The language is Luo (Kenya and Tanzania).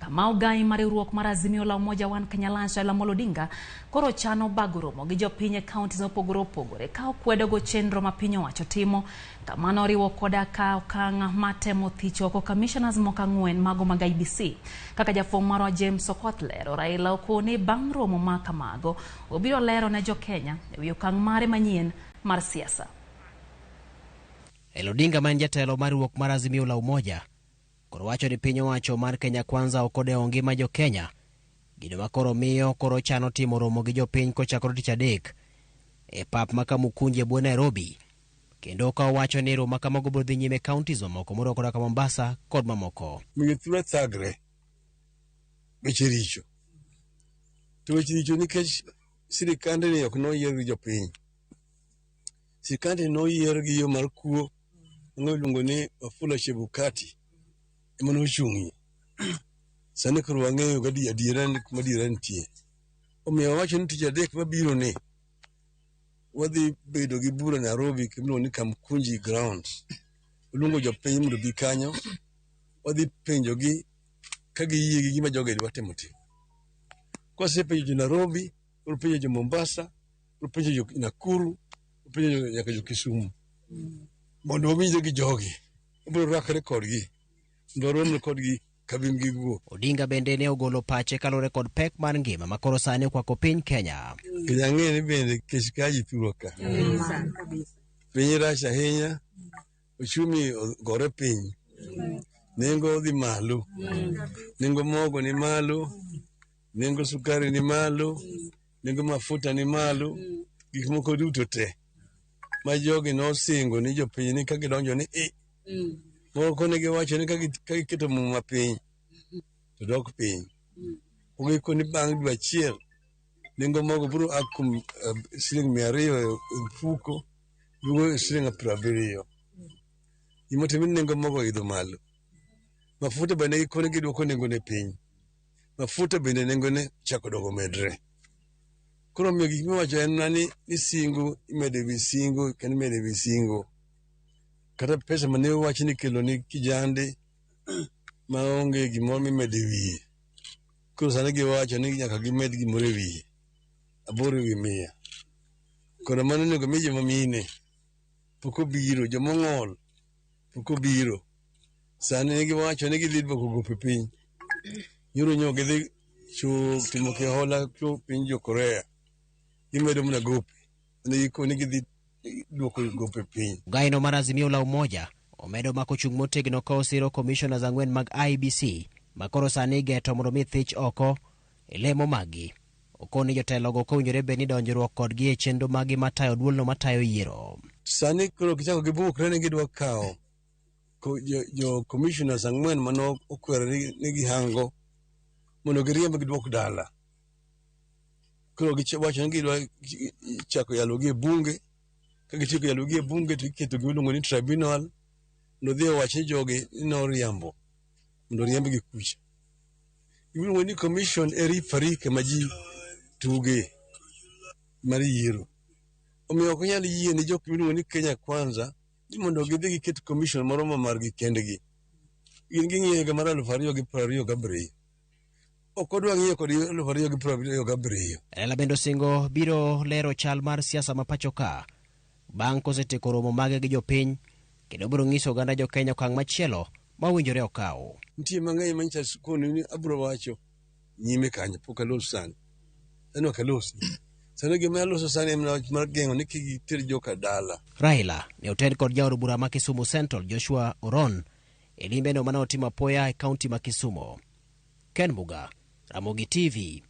Kama ogai mar riwruok mar Azimio la Umoja One Kenya Alliance Raila Amolo Odinga koro chano bago romo gi jopiny e counties mopogore opogore ka okwedogo chenro ma piny owacho timo kamano oriwo koda ka okang' matemo thicho oko commissioners moko ang'wen mago mag IEBC. Kaka jafwamb marwa James Okoth lero, Raila okoni bang' romo ma kamago obiro lero ne jokenya e wi okang' mare manyien mar siasa. Raila Odinga ma en jatelo mar riwruok mar Azimio la Umoja koro wacho ni piny owacho mar Kenya Kwanza ok odewo ngima jo Kenya, gino ma koro miyo koro chano timo romo gi jopiny kochakore tich adek e pap ma Kamukunji e bwo Nairobi, kendo ka owacho ni romo ma kamago biro dhi nyime e counties mamoko moriwo koda ka Mombasa kod mamoko. Miyo thuolo thagre, weche richo. To weche richo nikech sirikandni ok noyier gi jopiny. Sirikandni noyier gi yo mar kuo, mano iluongo ni Wafula Chebukati ema nochung'ie. Sani koro wang'eyo gadi adiera ni kuma adiera nitie. Omiyo wawacho ni tich adek mabiro ni wadhi bedo gi bura Nairobi kimiluongo ni Kamkunji Grounds. Waluongo jopiny mondo obi kanyo, wadhi penjogi ka giyie gi gima jogi dwa timo timo. Kwasepenjo jo Nairobi, wapenjo jo Mombasa, wapenjo jo Nakuru, wapenjo nyaka jo Kisumu mondo wawinjre gi jogi, wabiro rakre kodgi mondo waromre kodgi kabim gi guo. Odinga bende ne ogolo pache kaluwore kod pek mar ngima ma koro sani okwako piny Kenya. Kendo ang'eyo ni bende kech ka ji thurwa ka. Piny rach ahinya, uchumi ogore piny, nengo odhi malo, nengo mogo ni malo, nengo sukari ni malo, nengo mafuta ni malo, gik moko duto te ma jogi nosingo ni jopiny ni ka gidonjo ni i moko ne giwacho ni ka giketo muma piny to dok piny. Ogiko ni bang' dwe achiel nengo mogo biro a kuom siling 200 e mfuko duogo siling 70. Gimotimre ni nengo mogo oidho malo. Mafuta bende gikone giduoko nengone piny. Mafuta bende nengone chako dogo medre. Koro omiyo gik miwacho en mana ni singo imedo ewi singo kendo imedo ewi singo. Kata pesa mane owach ni ikelo ni kijande maonge gimoro mimedo e wiye. Koro sani giwacho ni nyaka gimed gimoro e wiye, 8 e wi 100. Koro mano onego mi joma mine pok obiro, joma ong'ol pok obiro. Sani ne giwacho ni gidhi duoko gope piny. Nyoro nyo gidhi timo kihola piny jo Korea. Gimedo mana gope. Ne gikoni gidhi duoko gope piny. Ogaino mar Azimio la Umoja omedo mako chung' motegno ka osiro commissioners ang'wen mag IEBC ma koro sani igeto mondo mi thich oko e lemo maggi. Okoni jotelogo ok owinjore bed ni donjruok kodgi e chenro maggi matayo duolno matayo yiero. Sani koro gichako gibukre ni gidwa kawo jo commissioners ang'wen mane okwero ni gihango mondo giriemb giduok dala. Koro giwacho ni gidwa chako yalogi e bunge. Ka gitieko yalogi e bunge to iketo gima iluongo ni tribunal mondo odhi owach ni jogi noriambo mondo oriembgi kucha. Iluongo ni commission e referee kama ji tuge mar yiero. Omiyo ok onyal yie ni jok miluongo ni Kenya Kwanza ni mondo gidhi giket commission moro ma margi kendgi. Gin ging'iyo higa mar 2027. Ok odwa ng'iyo kod 2027. Raila bende osingo biro lero chal mar siasa ma pacho ka bang' kosetieko romo mage gi jopiny kendo biro nyiso oganda jo Kenya okang' machielo ma owinjore okaw. Nitie mang'eny manyicha koni ni abiro wacho nyime kanyo pok alos sani. Sani ok alosi. Sani gima aloso sani en wach mar geng'o ni kik giter joka dala. Raila ne oten kod jaod bura ma Kisumu Central Joshua Oron e limbeno mane otimo apoya e kaunti ma Kisumu. Ken Muga, Ramogi TV.